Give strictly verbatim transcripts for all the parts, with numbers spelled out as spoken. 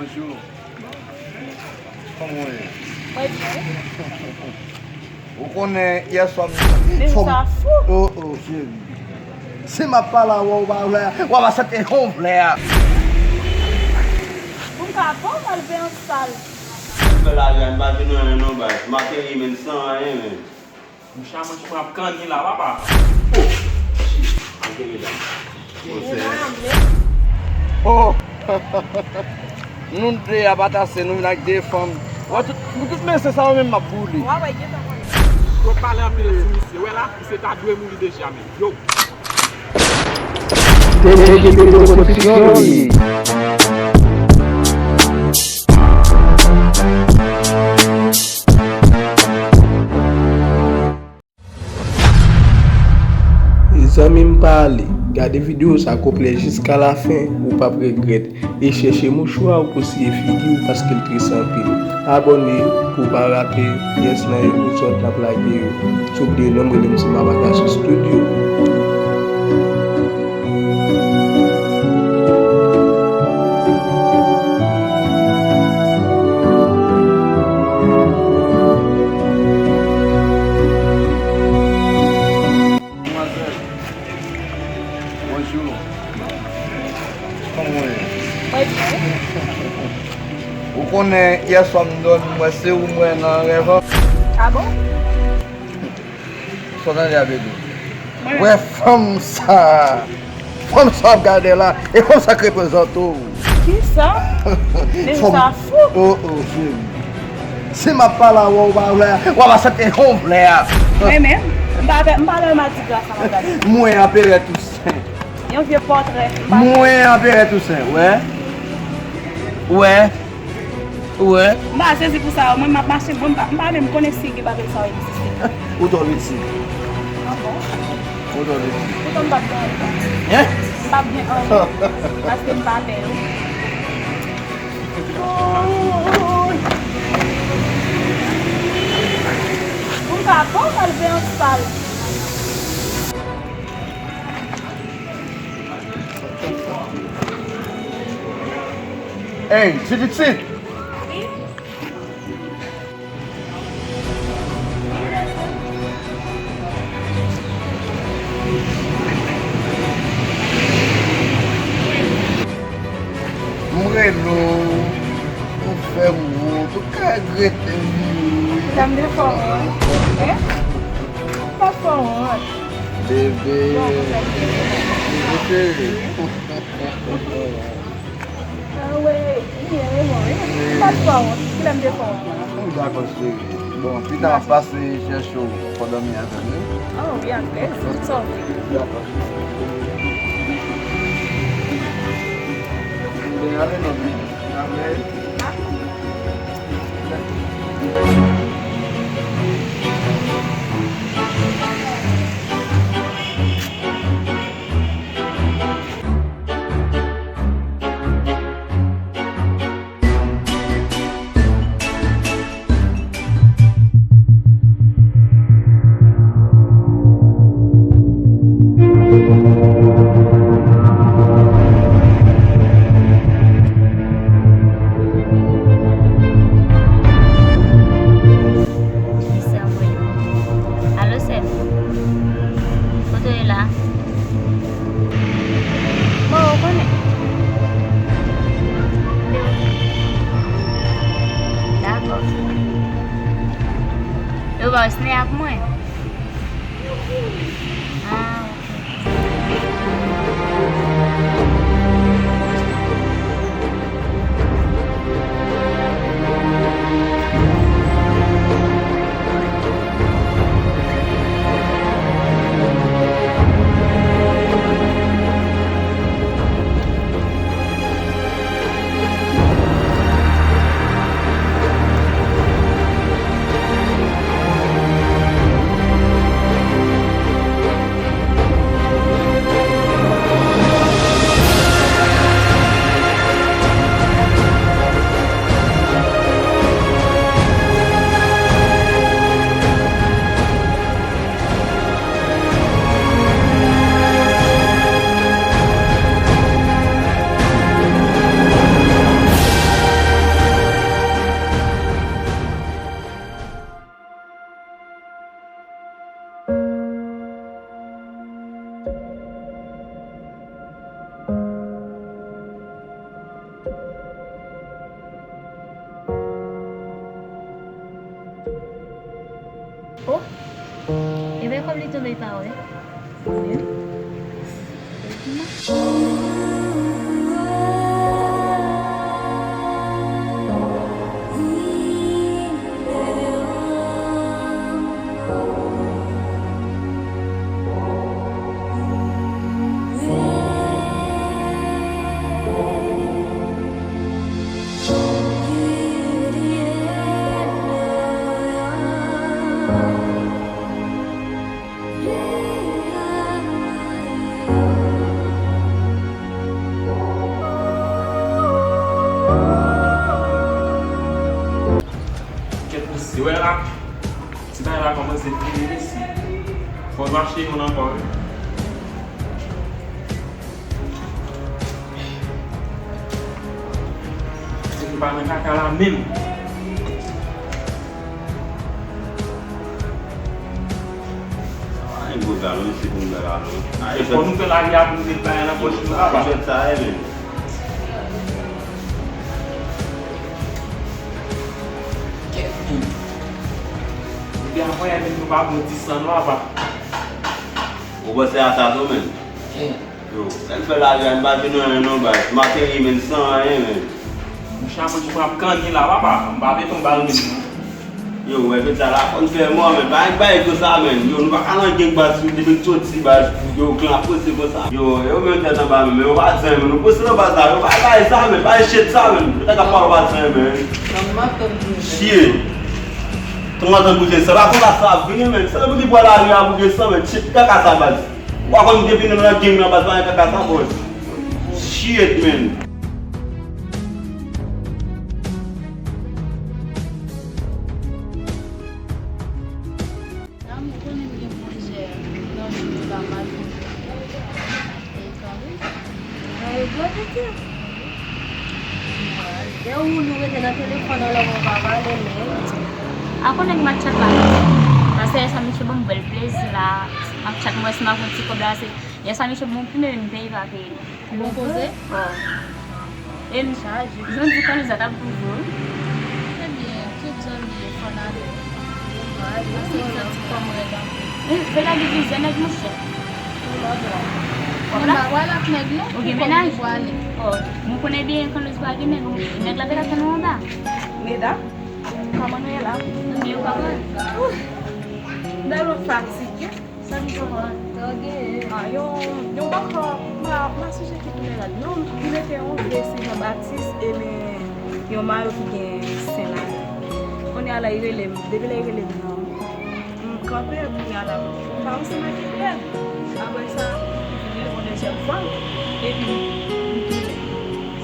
Bonjou. Kòman w ye? Mwen byen. Ou konnen yè swa m... Men fò m sa fou. Oh, oh, cheri. Si m ap pale a w, w pa vle, w ap aksepte jan w vle a. Pou m ka bon, m al veye yon sal. M fè lajan, m pa jwenn anyen non, baz. M ateri menm san anyen menm. Mouche a manke pran ap kanni la, papa. Oh! Shit! Manke medam. Oh! Nou de a batase, nou vin ak de fanm. Wè tout, pou tout mesye sa yo menm m ap boule. Wè, wè, gentan konnen. Twòp pale anpil sou misye. Wè la, misye ta dwe mouri deja menm. Yo! T G P Production. Zanmi m pa ale. Gade videyo sa konplè jiska lafen, ou p ap regrèt. E chèche mouchwa ou pou siye figi w paske l tris anpil. Abòne pou w pa rate pyès nan epizòd n ap lage yo. Si w bliye non m, rele m se Mama Gason Studio. Demwazèl, bonjou. Kòman w ye? Mwen byen. Ou konnen yè swa m dòmi, m wè se ou m wè nan rèv an. A bon? Sa w tande a, bebe? Mwen menm. Wè fanm sa. Fanm sa w ap gade la, e fanm sa k reprezante w. Kisa? Men sa fou. Oh, oh, cheri. Si m ap pale a w, w pa vle, w ap aksepte jan w vle a. Men menm, m pa, m pa nan madigra sa m ap gade. Mwen, Anperè Tousen. Yon vye pòtrè. M pa... Mwen, Anperè Tousen, wè. Wè. Wè. M pa sezi pou sa yo. Mwen, m ap mache, mwen, m pa, m pa menm konnen si gen bagay sa yo egziste. Ou twò piti. Ah bon? Ou twò piti. Poutan m p ap gen anyen. Hein? M p ap gen anyen. Paske m pa pè yo. Pou m ka bon, m al veye yon sal. Hey, ti pitit! M rele w, ou fè m wont, ou ka regrete wi. Sa m te fè w wont? Hein? M pa fè w wont. Bebe. Bon, bebe cheri. Ah ouais, byen, byen, byen. Pa t fè wont. Kilè m te fè wont? Dakò, cheri. Bon, pita m ap pase chèche w pou w dòmi avè m, wi. Oh, wi, alèz. Sa w vle. Dakò, cheri. Byen, ale non, bebe. Ale. Alo, sè m. Kote w ye la? Bon, ou konnen. Dakò. Yo ba w snap mwen? Ah, ok. Kèt mesye, wè la, ti bagay la kòmanse vire mesye. Fò n achte youn ankò wi. Mesye pa nan kaka la menm. Ay, gwo galon, mesye, pou nou fè la non. Ay, fò nou fè lari a pou nou met bagay nan pòch nou, papa. Jwèt sa ye menm. Kèt menm. Depi apre a menm nou pa bon dis lan non, papa. Ou panse a sa tou menm? Kèt. Yo, sa n fè lari a, m pa jwenn anyen non, baz. M ateri, menm, san anyen, menm. Monchè, mwen di m ap kanni la, papa. M pa vle fè yon bal menm non. Yo, wè, fè sa la, fò n fè mò, menm. Pa gen bagay konsa, menm. Yo, nou pa ka nan gang, baz, depi n soti, baz, yo, klan ap poze konsa. Yo, yo, menm tèt anba, menm, yo pa di anyen, menm. Nou poze nan baz la, yo pa bay sa, menm. Pa shit sa, menm. Yo ta ka pale, yo pa di anyen, menm. Shit. Tann, tann, bouke, sa pa konsa sa ap vini, menm. Sa pou ki bò lari a, bouke, sa, menm. Shit, kaka sa, baz. Ou pa konn depi nou nan gang nan baz pa gen kaka sa bòs. Shit, man. Dam, ou konnen m gen pwojè nan jou la, m al kontre. E kanpe. Ay, gwo tete. Lè ou nou rete nan telefòn an lè ou pa pale, men. A konnen m ap chat la. Paske yè swa misye ban m bèl plezi la. M ap chat, m wè si m ap fè yon ti kòb la, se yè swa misye ban m pi men m peye pa peye. Bon koze? Wi. E m, jan di Kanouza t ap pwouve w. Ebyen, tout zòn li ye fò n ale. Paske m santi kò m rèd anpil. Vela divize nèg monchè. Ou gen menaj? Ò, mwen konnen byen Kanouza pa gen nèg, nèg la pral tann ou anba. Medam, kòman nou ye la? Byen, kòman? Bèl ou fatige. Sa ki pran? Sa w genyen? Ah, yon, yon bòkò, m pa, m pa sonje ki koulè l. Non, li mete yon vle Sen Jan Batis, e men yon mayo ki gen sen ladan. Kounye a la, li rele m. Depi lè li rele m nan, m kanpe, kounye a la, m pa ansanm ak li bèl. Apre sa, li vin rele m yon dezyèm fwa, epi m tounen.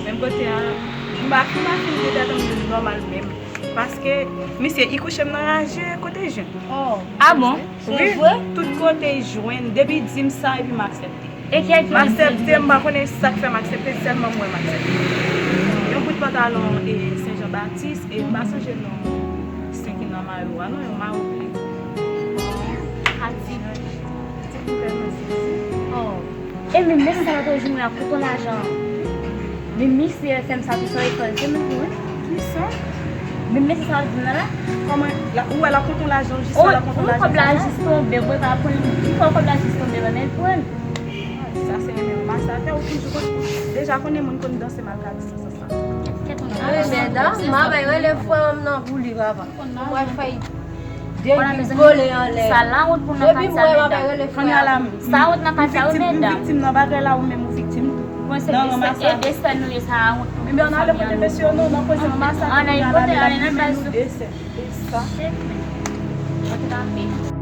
Menm kote a, m pa, m pa fin gen tèt anmye nòmal menm. Paske, misye, li kouche m nan raje, kote jwenn. Oh, ah bon? Wi, tout kote jwenn. Depi di m sa, epi m aksepte. E ki ak M aksepte, m pa konnen sa k fè m aksepte, sèlman m wè m aksepte. Yon bout pantalon e Sen Jan Batis, e m pa sonje non sen ki nan mayo a, non, yon mayo ble. Ati. Ti koulè nan sezi. Oh. E menm mesye sa la tou jwenn ak kouton lajan. Men misye fè m sa tou san efò, se menm pou mwen. Kisa? Men mesye sa di m nan la. Kòman? Ou wè l ap konte yon lajan, jis la l ap konte yon lajan. Kòb la jis tonbe, mwen pa konn ki fò kòb la jis tonbe nan men l pran l. Sa se renmen masa atè, ou toujou konn, deja konnen moun konn danse mal ka di sa, sa, sa. Kèt, kèt, mwen pa konn. Wi, medam, m ap rele frè m nan pou li, papa. Mwen fè Depi m kole anlè. Sa la wont pou nan kay sa, medam. Kounye a la, m viktim, m viktim nan bagay la, ou menm ou viktim tou. Nan ranmasaj. E de sè nou ye, sa la wont pou nou. Ebyen, ann ale kote mesye yo, non, nan koze ann masak, kounye a la, medam, li menm nou de sè. E sa. Shit, man. Mwen te kanpe.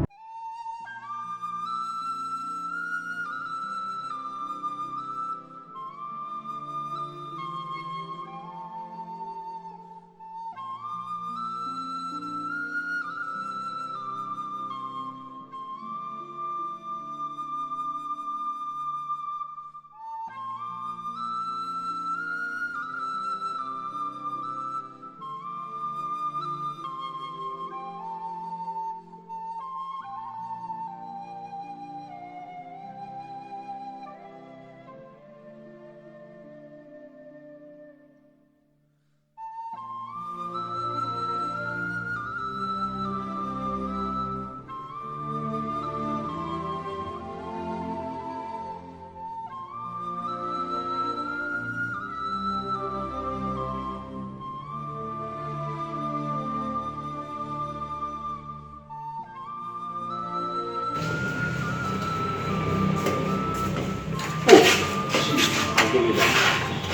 Mesye.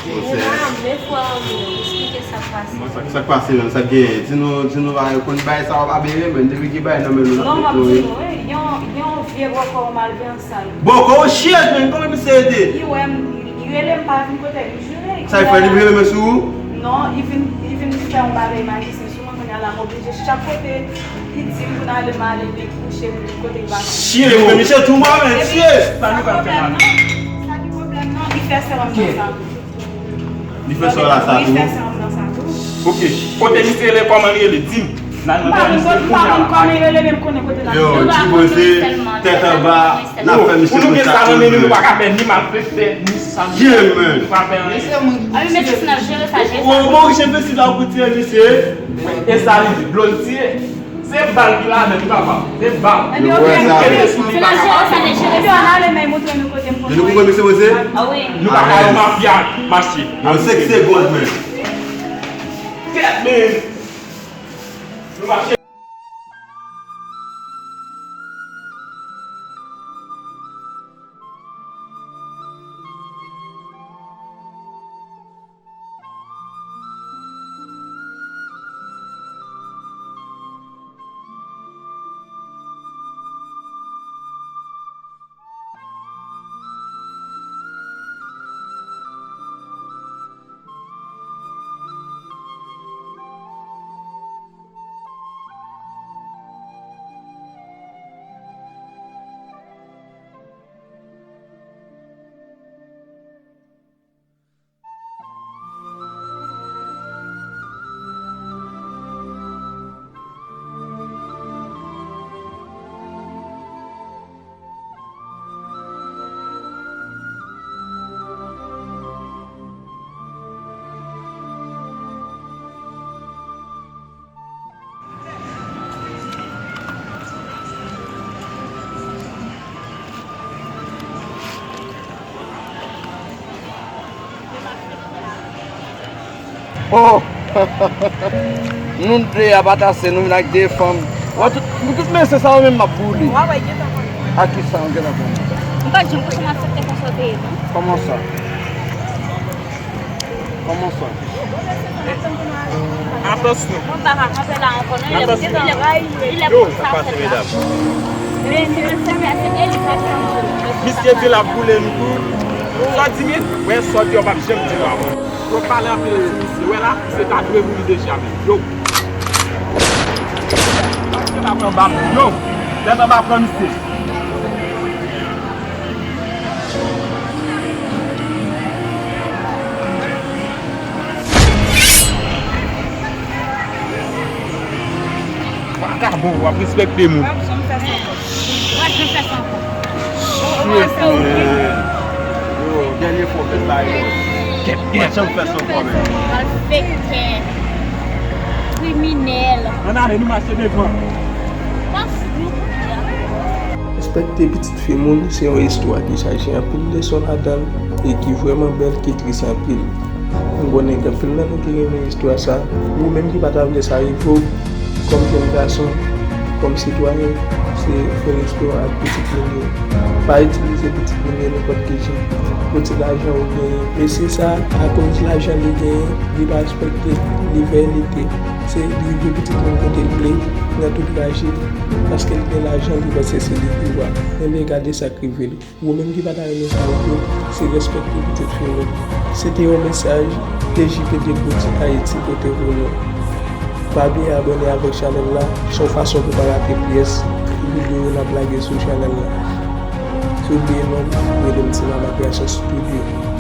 Mezanmi, men frè Andy, eksplike sa k pase. Sa, sa k pase menm, sa k genyen? Di nou, di nou bagay, konn bagay sa w ap abere, men depi ki bagay nan men nou, n ap met nou, wi. Non, m ap di nou, wi, yon, yon vye bòkò malveyan sal. Bòkò, oh shit, men, kòman misye ete? Li wè m, li rele m pa vin kote, li jire. Sa l fè, li rele men sou ou? Non, li vin, li vin fè yon bagay majisyen sou mwen, kounye a la, m oblije chak kote li di m pou n ale, m ale, li kouche m kote li pa konn. Shit, men misye tou move, men shit! Sa nou ka fè la? Sa ki pwoblèm nan? Li fè sè m nan sa tou. Li fè sè w la sa tou? Li fè sè m nan sa tou. Ok, kote misye rele, kòman li rele? Di m. M pa konn kòman li rele, men m konnen kote l ap. Yo, Chico, se tèt anba, n ap fè misye konn sa tou. Pou nou gen sa nan men nou, nou pa ka fè ni malfektè, ni sa. Yeah, man. Nou pa fè anyen. A wi, men jis n ap jere sa, jere sa. Bon, bon, riche fè si la pou tire misye. E sa li di, dlo l tire. Se bal ki la, men li pa bal. Se bal. Epi, ok, se nan jere sa, men jere sa. Epi, ann ale, men montre nou kote m konn. Nou konprann misye, mesye? A wi. Nou pa ka yon mafya mache. Nan senk segonn, men. Kèt, men. Nou mache. Oh! Nou de a pa t ase, nou vin ak de fanm. Wè tout, nou tout mesye sa yo menm m ap boule. W a wè, gentan konnen. A kisa w gentan konnen? M pa t janm panse m aksepte konsa w te ye, non. Kòman sa? Kòman sa? Atansyon. Mwen pa ka kanpe la ankò, non. Atansyon. Yo, sa k pase, medam? Misye di l ap boule nou tout. Sa w di, men? Wè, sa w di, yo p ap janm di nou avan. Yo pale anpil, misye. Wè la, se ta dwe mouri deja, men. Yo. Tèt anba, yo. Tèt anba, pran misye. Vagabon, w ap respekte moun. W ap janm fè sa ankò. W ap janm fè sa ankò. Shit, man. Yo, dènye fwa w fè sa, yo. Kèt, kèt. W ap janm fè sa ankò, man. Malfektè. Kriminèl. Ann ale, nou mache devan. W ap fou, kounye a. Respekte pitit fi moun, se yon istwa ki chaje anpil leson ladan l e ki vrèman bèl, ki tris anpil. M konnen gen anpil nan nou ki renmen istwa sa. Ou menm ki pa ta vle sa rive w, kòm jèn gason, kòm sitwayen, se fè respè w ak pitit moun yo. Pa itilize pitit moun yo nenpòt ki jan. Pou ti lajan ou genyen. Mesye sa, akoz lajan li genyen, li pa respekte, li vè, li te. Se li rive pitit moun kote l vle, nan tout raje, paske l gen lajan, li panse se li ki wa. Enben, gade sa k rive l. Ou menm ki pa ta renmen sa rive w, se respekte pitit fi w. Se te yon mesaj T J P de Bouti Ayiti pote pou nou. Pa bliye abòne avèk chanèl la, se yon fason pou pa rate pyès videyo n ap lage sou chanèl la. Si w bliye non m, rele m Ti Mama Creation Studio.